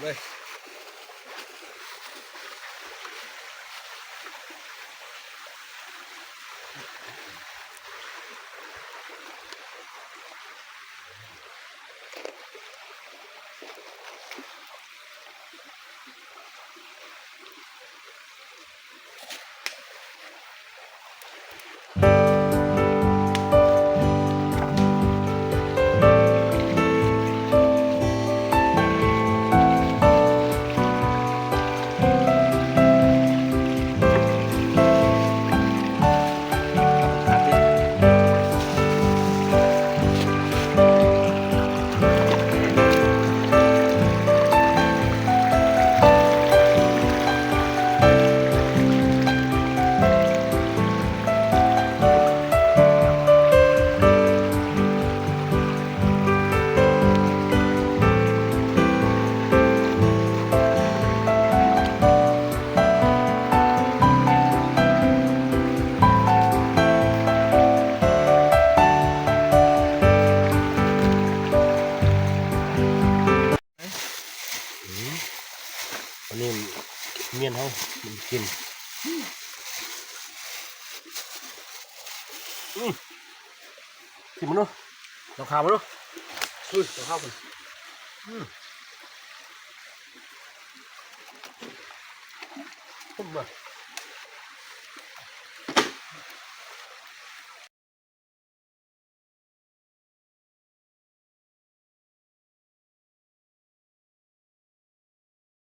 ເລີຍ. ອືມ ອັນນີ້ເມຍນເຮົາກິນ ອືມ ຊິມເບິ່ງດູ ລອງຄາເບິ່ງດູ ອຸ້ຍ ລອງຄາເບິ່ງ ອືມ ຄົມບໍ່?